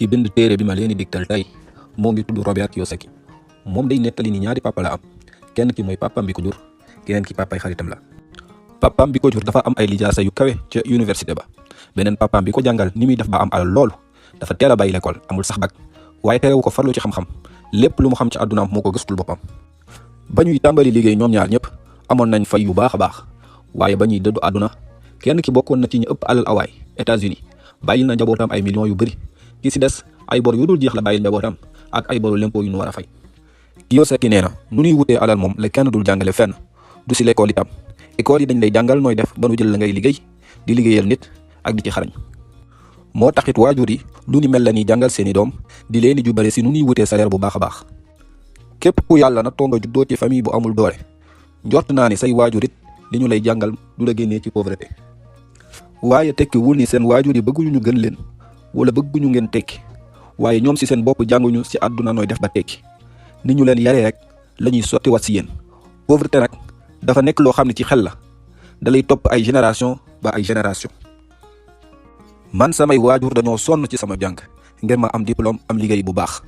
ki bind téere bi ma leen di digtal tey moo ngi tudd Robert Kiyosaki. moom day nettali ni ñaari papa la am, kenn ki mooy papam bi ko jur, keneen ki papay xaritam la. papam bi ko jur dafa am ay lijaasa yu kawe ca université ba. beneen papam bi ko jàngal ni muy def ba am alal loolu dafa teel a bàyyi l'école, amul sax bac, waaye terewu ko farlu ci xam-xam, lépp lu mu xam ci àddunaam moo ko gëstul boppam. ba ñuy tàmbali liggéey ñoom ñaar ñëpp amoon nañ fay yu baax a baax, waaye ba ñuy dëddu àdduna kenn ki bokkoon na ci ñu ëpp alal awaay États-Unis, bàyyil na njabootam ay millions yu bëri, ki si des ay bor yu dul jeex la bàyyil njabootam ak ay boru lempo yu ñu war a fay. Kiyosaki nee na nu ñuy wutee alal moom la kenn dul jàngale fenn, du si l'école itam. école yi dañ lay jàngal nooy def ba nu jël la ngay liggéey di liggéeyal nit ak di ci xarañ. moo taxit waajur yi lu ni mel la ñuy jàngal seeni doom di leen di jubale si nu ñuy wutee salaire bu baax a baax. képp ku yàlla na tonga juddoo ci famille bu amul doole, njort naa ni say waajur it li ñu lay jàngal du la génnee ci pauvreté. waaye tekki wul ni seen waajur yi bëgguñu ñu gën leen wala bëgguñu ngeen tekki, waaye ñoom si seen bopp jànguñu si àdduna nooy def ba tekki. ni ñu leen yaree rek la ñuy sotti wat si yéen. pauvreté nag dafa nekk loo xam ne ci xel la, dalay topp ay génération ba ay génération. man samay waajur dañoo sonn ci sama jàng ngir ma am diplôme am liggéey bu baax,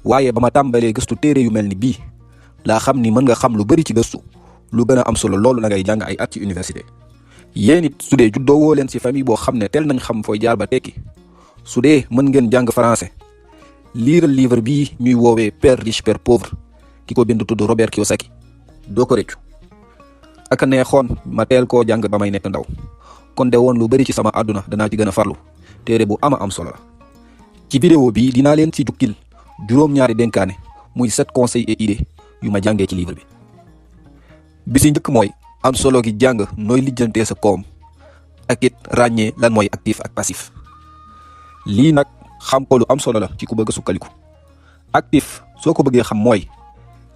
waaye ba ma tàmbalee gëstu téere yu mel ni bii laa xam ni mën nga xam lu bari ci gëstu. lu gën a am solo loolu la ngay jàng ay at ci université. yéen it su dee juddoo woo leen ci famille boo xam ne teel nañ xam fooy jaar ba tekki, su dee mën ngeen jàng français, liiral livre bii ñuy woowee Père riche Père pauvre, ki ko bind tudd Robert Kiyosaki, doo ko rëccu. aka neexoon ma teel koo jàng ba may nekk ndaw, kon de woon lu bari ci sama àdduna danaa ci gën a farlu. téere bu ama am solo la. ci vidéo bii dinaa leen ci jukkil juróom-ñaari dénkaane, muy 7 conseils et idées yu ma jàngee ci livre bi. bi si njëkk mooy am solo gi jàng nooy lijjantee sa koom, ak it ràññee lan mooy actif ak passif. lii nag xam ko lu am solo la ci ku bëgg a sukkaliku. actif soo ko bëggee xam mooy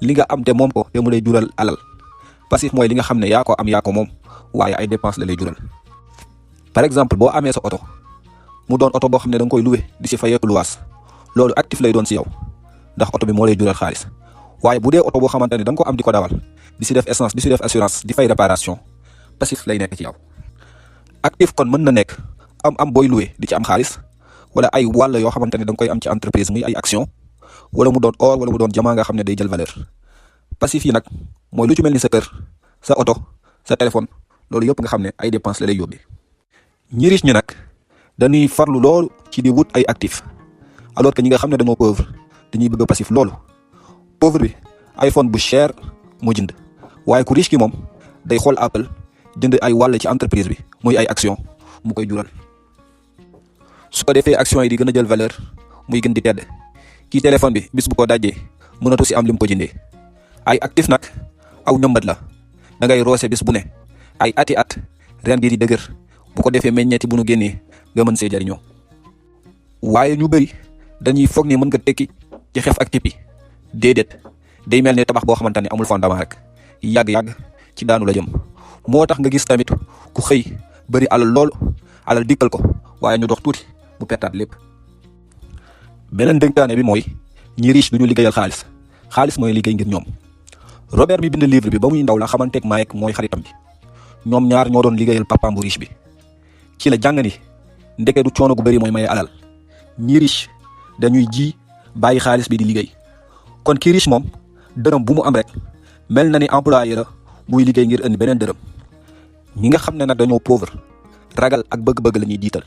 li nga am te moom ko te mu lay jural alal. passif mooy li nga xam ne yaa ko am yaa ko moom, waaye ay dépenses la lay jural. par exemple boo amee sa oto mu doon oto boo xam ne da nga koy loué di si fayeeku luwaas, loolu actif lay doon si yow ndax oto bi moo lay jural xaalis. waaye bu dee oto boo xamante ne da nga ko am di ko dawal, di si def essence, di si def assurance, di fay réparation, passif lay nekk ci yow. actif kon mën na nekk am booy loué di ci am xaalis, wala ay wàll yoo xamante ne da nga koy am ci entreprise muy ay action, wala mu doon or wala mu doon jamaa nga xam ne day jël valeur. passif yi nag mooy lu ci mel ni sa kër, sa oto, sa téléphone, loolu yëpp nga xam ne ay dépenses la lay yóbbee. ñi riche ñi nag dañuy farlu loolu ci di wut ay actif, alors que ñi nga xam ne dañoo pauvre dañuy bëgg a passif loolu. pauvre bi iPhone bu cher mu jënd, waaye ku riche ki moom day xool Apple jënd ay wàll ci entreprise bi muy ay action mu koy jural. su ko defee action yi di gën a jël valeur muy gën di tedd. kii téléphone bi bis bu ko dajee mënatu si am lim ko jëndee. ay actif nag aw ñëmbat la, da ngay roose bis bu ne ay ati at ren gi di dëgër, bu ko defee meññeeti bu nu génnee nga mën see jariñoo. waaye ñu bëri dañuy foog ni mën nga tekki ci xef ak tippi. déedéet, day mel ne tabax boo xamante ne amul fondement rek, yàgg-yàgg ci daanu la jëm. moo tax nga gis tamit ku xëy bëri alal lool, alal dikkal ko, waaye ñu dox tuuti mu pertaat lépp. beneen dénkaane bi mooy ñi riche du ñu liggéeyal xaalis, xaalis mooy liggéey ngir ñoom. Robert mi bind livre bi ba muy ndaw la xamanteeg Mike mooy xaritam bi, ñoom ñaar ñoo doon liggéeyal papaam bu riche bi. ci la jàng ni ndeke du coono gu bëri mooy maye alal. ñi riche dañuy ji bàyyi xaalis bi di liggéey. kon ki riche moom dërëm bu mu am rek mel na ni employé la muy liggéey ngir indi beneen dërëm. ñi nga xam ne nag dañoo pauvre, ragal ak bëgg-bëgg la ñuy jiital.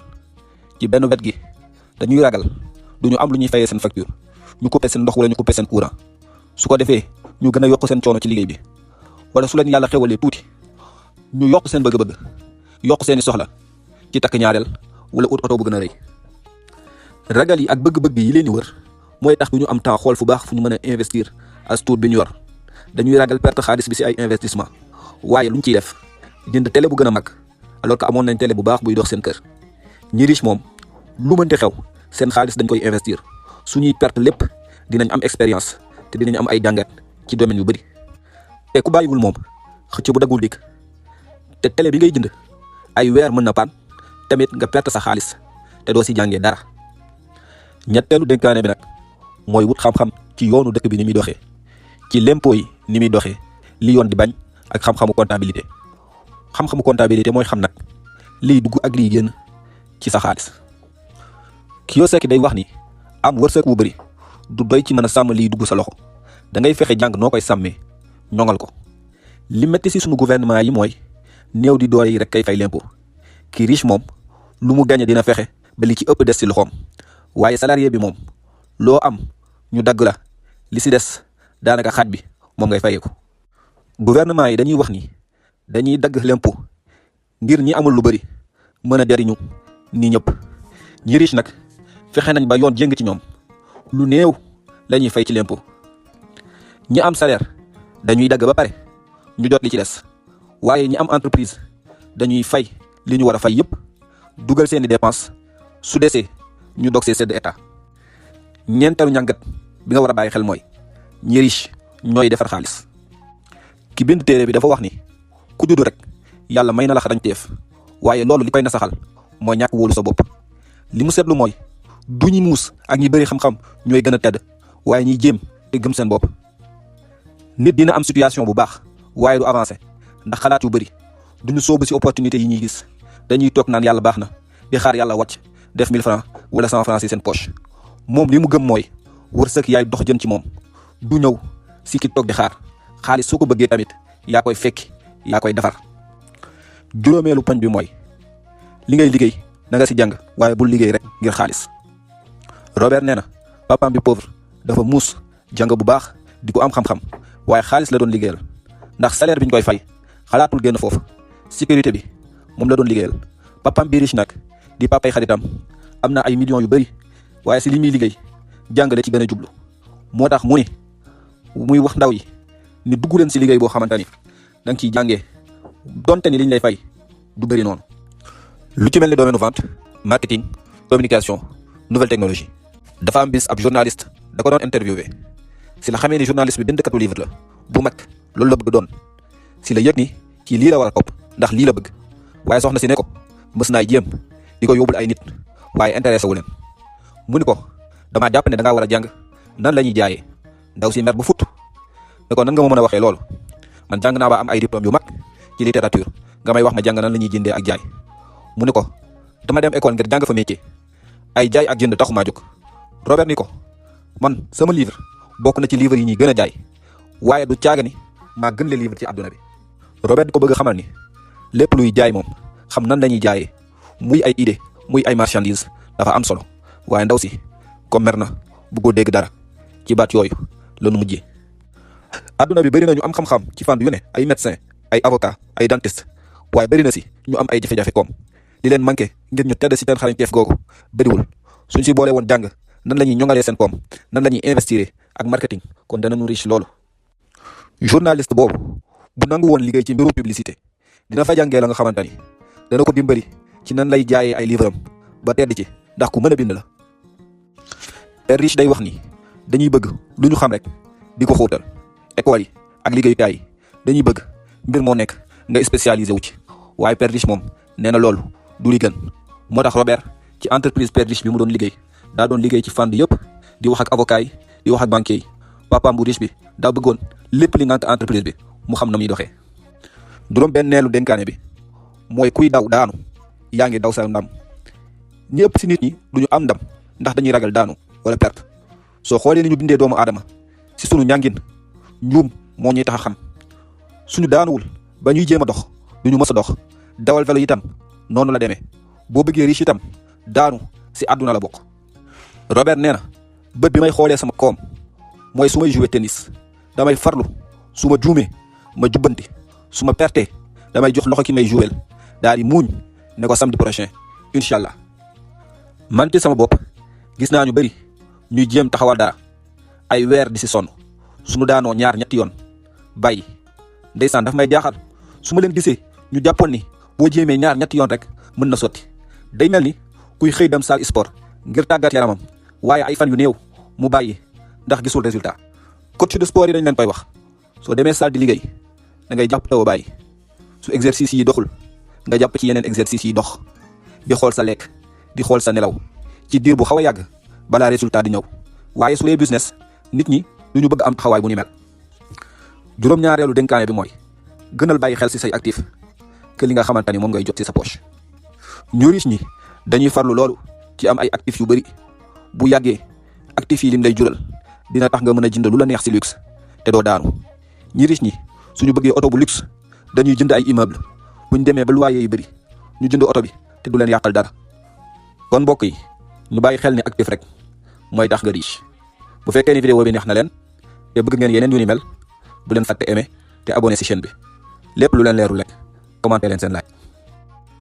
ci benn wet gi dañuy ragal duñu am lu ñuy fayee seen facture, ñu coupé seen ndox wala ñu coupé seen courant, su ko defee ñu gën a yokk seen coono ci liggéey bi. wala su leen yàlla xewalee tuuti ñu yokk seen bëgg-bëgg, yokk seeni soxla ci takk ñaareel wala ut oto bu gën a rëy. ragal yi ak bëgg-bëgg yi leen di wër mooy tax du ñu am temps xool fu baax fu ñu mën a investir as tuut bi ñu yor. dañuy ragal perte xaalis bi si ay investissement, waaye luñ ciy def jënd télé bu gën a mag alors que amoon nañ télé bu baax buy dox seen kër. ñi riche moom lu mënti xew seen xaalis dañ koy investir, suñuy perte lépp dinañ am expérience te dinañ am ay jàngat ci domaine yu bëri. te ku bàyyiwul moom xëcc bu daggul dikk, te télé bi ngay jënd ay weer mën na paan tamit nga perte sa xaalis te doo si jàngee dara. ñetteelu dénkaane bi nag mooy wut xam-xam ci yoonu dëkk bi ni muy doxee, ci lempo yi ni muy doxee, li yoon di bañ, ak xam-xamu comptabilité. xam-xamu comptabilité mooy xam nag liy dugg ak liy génn ci sa xaalis. Kiyosaki day wax ni am wërsëg wu bëri du doy ci mën a sàmm liy dugg sa loxo da ngay fexe jàng noo koy sàmmee ñoŋal ko. li metti si sunu gouvernement yi mooy néew di doole yi rek kay fay l'impôt ki riche moom lu mu gagné dina fexe ba li ci ëpp des ci loxoom waaye salarié bi moom loo am ñu dagg la li si des daanaka xaaj bi moom ngay fayeeku. gouvernement yi dañuy wax ni dañuy dagg l'impôt ngir ñi amul lu bëri mën a jariñu ni ñëpp ñi riche nag fexe nañ ba yoon jéng ci ñoom lu néew la ñuy fay ci l'impôt. ñi am salaire dañuy dagg ba pare ñu jot li ci des waaye ñi am entreprise dañuy fay li ñu war a fay yëpp dugal seeni dépense su desee ñu dog see sedd état. ñeenteelu njàngat bi nga war a bàyyi xel mooy ñi riche ñooy defar xaalis. ki bind téere bi dafa wax ni ku juddu rek yàlla may na la xarañteef waaye loolu li koy nasaxal mooy ñàkk wóolu sa bopp. li mu seetlu mooy du ñi muus ak ñi bëri xam-xam ñooy gën a tedd waaye ñiy jéem te gëm seen bopp. nit dina am situation bu baax waaye du avancé ndax xalaat yu bëri duñu sóobu ci opportunité yi ñuy gis dañuy toog naan yàlla baax na di xaar yàlla wàcc def 1000 francs wala 100 francs ci seen poche. moom li mu gëm mooy wërsëg yaay dox jëm ci moom du ñëw si ki toog di xaar xaalis soo ko bëggee tamit yaa koy fekki yaa koy defar. juróomeelu poñ bi mooy li ngay liggéey na nga si jàng waaye bul liggéey rek ngir xaalis. Robert nee na papaam bi pauvre dafa muus jàng bu baax di ko am xam-xam waaye xaalis la doon liggéeyal ndax salaire bi ñu koy fay xalaatul génn foofu sécurité bi moom la doon liggéeyal. papaam bi riche nag di papay xaritam am na ay millions yu bëri waaye si li muy liggéey jàng la ci gën a jublu moo tax mu ni muy wax ndaw yi ni dugg leen si liggéey boo xamante ni da nga ciy jàngee donte ni liñ lay fay du bëri noonu. lu ci mel ni domaine vente marketing communication nouvelle technologie. dafa am bis ab journaliste da ko doon interviewé si la xamee ni journaliste bi bindkatu livre la bu mag loolu la bëgg doon si la yëg ni kii lii la war a topp ndax lii la bëgg waaye soxna si ne ko mës naay jéem di ko yóbbul ay nit waaye intéressé wu leen. mu ni ko damaa jàpp ne da ngaa war a jàng nan la ñuy jaayee ndaw si mer bu fut ne ko nan nga ma mën a waxee loolu man jàng naa ba am ay diplôme yu mag ci littérature nga may wax ma jàng nan la ñuy jëndee ak jaay. mu ni ko dama dem école ngir jàng fa métier ay jaay ak jënd taxumaa jóg. Robert ni ko man sama livre bokk na ci livre yi ñuy gën a jaay waaye du caaga ni maa gën le livre ci àdduna bi. Robert di ko bëgg xamal ni lépp luy jaay moom xam nan la ñuy jaayee muy ay idée muy ay marchandise dafa am solo waaye ndaw si comme mer na bëggoo dégg dara ci baat yooyu la nu mujjee. àdduna bi bëri na ñu am xam-xam ci fànn yu ne ay médecin ay avocat ay dentiste waaye bëri na si ñu am ay jafe-jafe koom li leen manqué ngir ñu tedd si seen xarañteef googu bëriwul suñ si boole woon jàng nan la ñuy ñoŋalee seen koom nan la ñuy investir ak marketing kon danañu riche loolu. journaliste boobu bu nangu woon liggéey ci mbiru publicité dina fa jàngee la nga xamante ni dana ko dimbali ci nan lay jaayee ay livre am ba tedd ci ndax ku mën a bind la. Père Riche day wax ni dañuy bëgg lu ñu xam rek di ko xóotal école yi ak liggéeyukaay yi dañuy bëgg mbir moo nekk nga spécialisé wu ci waaye Père Riche moom nee na loolu du li gën moo tax Robert ci entreprise Père Riche bi mu doon liggéey daa doon liggéey ci fànn yëpp di wax ak avocat yi di wax ak banquier yi papaam bu riche bi daa bëggoon lépp li ngànk entreprise bi mu xam na muy doxee. juróom benneelu dénkaane bi mooy kuy daw daanu yaa ngi daw sa ndam ñi ëpp si nit ñi du ñu am ndam ndax dañuy ragal daanu wala perte soo xoolee ni ñu bindee doomu aadama si sunu njàngin njuum moo ñuy tax a xam suñu daanuwul ba ñuy jéem a dox du ñu mës a dox dawal vélo itam noonu la demee boo bëggee riche itam daanu si àdduna la bokk. Robert nee na bët bi may xoolee sama koom mooy su may jouer tennis damay farlu su ma juumee ma jubbanti su ma pertee damay jox loxo ki may jouer daal di muuñ ne ko samedi prochain incha allah. man ci sama bopp gis naa ñu bëri ñuy jéem taxawal dara ay weer di si sonn suñu daanoo ñaar ñetti yoon bàyyi ndeysaan daf may jaaxal su ma leen gisee ñu jàppoon ni boo jéemee ñaar ñetti yoon rek mën na sotti day mel ni kuy xëy dem salle sport ngir tàggat yaramam waaye ay fan yu néew mu bàyyi ndax gisul résultat. coach de sport yi dañ leen koy wax soo demee salle di liggéey da ngay jàpp taw bàyyi su exercice yi doxul nga jàpp ci yeneen exercice yi dox di xool sa lekk di xool sa nelaw ci diir bu xaw a yàgg balaa résultat di ñëw waaye su dee business nit ñi du ñu bëgg am taxawaay bu ni mel. juróom-ñaareelu dénkaane bi mooy gënal bàyyi xel ci say actif que li nga xamante ni moom ngay jot ci sa poche. ñu riche ñi dañuy farlu loolu ci am ay actifs yu bëri bu yàggee actif yi lim lay jural dina tax nga mën a jënd lu la neex si luxe te doo daanu. ñi riche ñi suñu bëggee oto bu luxe dañuy jënd ay immeuble buñ demee ba loyer yi bëri ñu jënd oto bi te du leen yàqal dara. kon mbokk yi ñu bàyyi xel ni actif rek mooy tax nga riche. bu fekkee ni vidéo bi neex na leen te bëgg ngeen yeneen yu ni mel bu leen fàtte aimer te abonné si chaîne bi lépp lu leen leerul rek commenté leen seen laaj.